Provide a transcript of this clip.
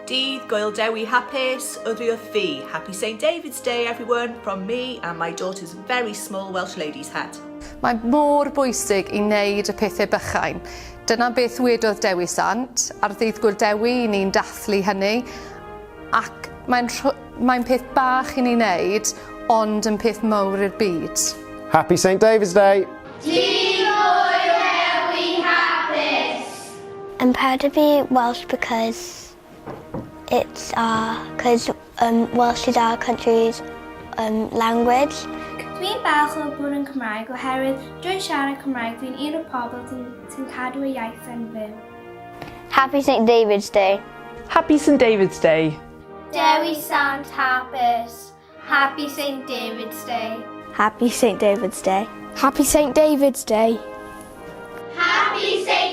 Dydd Gŵyl Dewi hapus, oddi wrth fi. Happy St David's Day everyone from me and my daughter's very small Welsh ladies hat. Mae mor bwysig i wneud y pethau bychain. Dyna beth wedodd Dewi Sant ar ddydd Gŵyl Dewi i ni'n dathlu hynny ac mae'n mae'n peth bach i ni wneud ond yn peth mawr i'r byd. Happy St David's Day! Dydd Gŵyl Dewi hapus! I'm proud to be Welsh because it's our, cause um, Welsh is our country's um, language. Dwi'n balch o bod yn Cymraeg oherwydd drwy siarad Cymraeg dwi'n un o'r pobl sy'n sy cadw y iaith yn fyw. Happy St David's Day. Happy St David's Day. Dewi Sant hapus. Happy St David's Day. Happy St David's Day. Happy St David's Day. Happy St.